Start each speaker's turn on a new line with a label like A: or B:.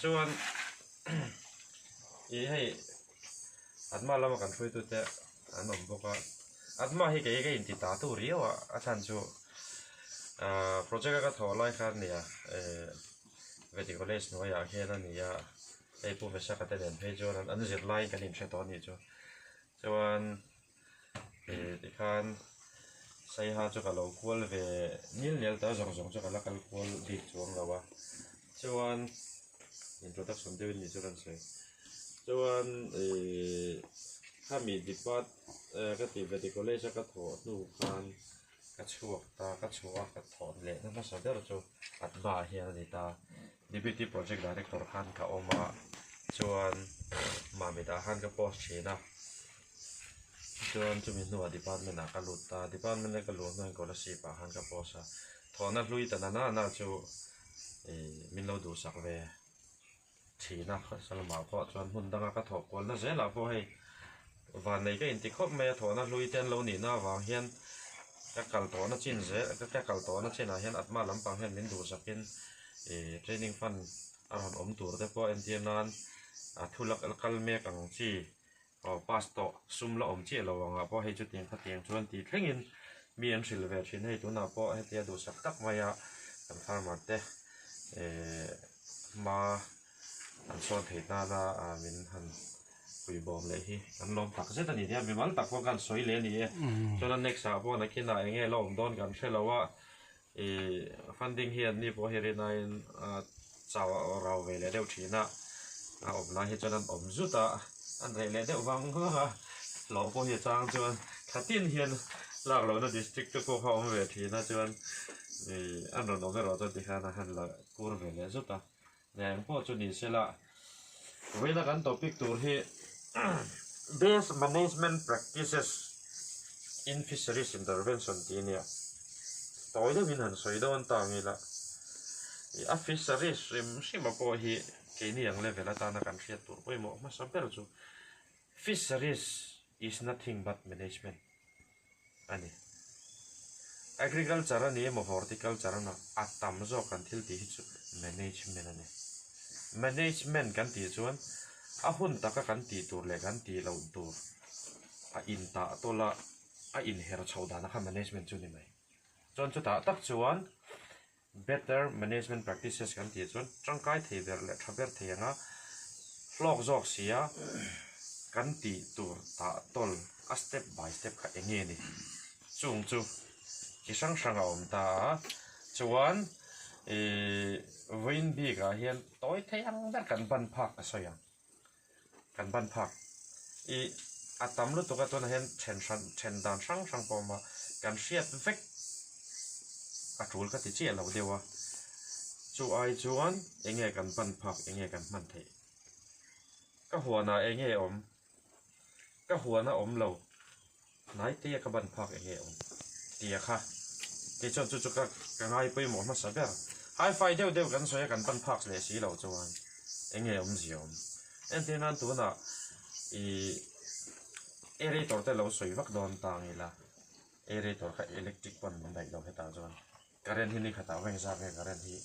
A: Chuan ih hei Atma lama kan hruaitute an awm bawk a, Atma hi kei ka inti ta tu riau a, a chhan chu ahh project a ka thawh lai khan nia eh Vety College hnuaiah hian a ni a, hei Pu Vesaka te nen phei chuan an zir laiin kan inhre tawh a nih chu. Chuan ih tikhan Saiha chu ka lo kual ve nil nel ta zawng zawng chu ka la kal kual bik chuang lo a, chuan introduction deuhin nih chu kan sawi. Chuan ih khami depart ka tih ve college a ka thawh hnu khan ka chhuak ta ka chhuah a ka thawh leh na hmasa ber chu Atma ah hian a ni ta Deputy Project Director khan ka awm a chuan Mamit ah khan ka post thin a chuan chumi hnuah department ah ka lut ta department a ka luh hnuah scholarship ah khan ka post a thawhna hlui ta na na chu ih min lo duhsak ve. Thin a, Salma pawh chuan hmun danga ka thawh kualna zelah pawh hei vannei ka inti khawp mai a, thawhna hlui te an lo nihna avang hian ka kal tawhna chin zel ka kal tawhna chinah hian atma lampang hian min duhsakin ih training fund a rawn awm tur te pawh entir nan a thu la kal mek ang chi aw pass tawh sum la awm chiah lo angah pawh hei chutiang khatiang chuan tih thlengin mi an hrilh ve thin hei tunah pawh hetia duhsak tak maia kan farmer te eh hma an sawn theih nana ah min han pui bawm leh hi kan lawm tak zet a ni nia mimal tak pawh khan sawi leh a ni e chuan a next ah pawh nakinah eng nge la awm dawn kan hre lo a ih funding hi an ni pawh hi rinaiin a chau rau ve leh deuh thin a a awm lai hi chuan an awm zut a an reh leh deuh vang vang a hlawh pawh hi a chang chuan thla tin hian lak lohna district te pawh kha a awm ve thin a chuan ih an rawn awm erawh chuan tikhan a han la kur ve leh zut a eng pawh chu ni se la vawiina kan topic tur hi best management practices in fisheries intervention tih a nia tawi deuhin han sawi dawn ta ang ila ih a fisheries hrim hrim a pawh hi keini ang level atana kan hriat tur pawimawh hmasa ber chu fisheries is nothing but management. a ni. Agriculture a ni emaw horticulture a emaw a tam zawk kan thil tih hi chu management a ni. Management kan tih chuan a hun taka kan tih tur leh kan tih loh tur a intah tawlh a, a inher chhoh dan a kha management chu a ni mai. Chuan chutah tak chuan better management practices kan tih chuan tangkai thei ber leh tha ber thei anga hlawk zawk si a kan tih tur tah tawl a step by step kha eng nge ni chung chu chi hrang hrang a awm ta a chuan ihh vawiin bik ah hian tawi thei ang ber kan ban phak ka sawi ang kan ban phak ih a tam lutuk a tunah hian then hran then dan hrang hrang pawh a awm a kan hriat vek a tul ka ti chiah lo deuh a chu ai chuan eng nge kan ban phak eng nge kan hman theih ka huanah eng nge awm ka huan a awm lo hnai te a ka ban phak eng nge awm tia kha tichuan chu chu ka ka ngai pawimawh hmasa ber hi fi deuh deuh kan sawi a kan ban phak leh si loh chuan eng nge awmzia awm entir nan tunah ih aerator te lo sawi vak dawn ta ang ila aerator kha electric pawn min daih lo hetah chuan current hi ni khatah veng zak nge current hi.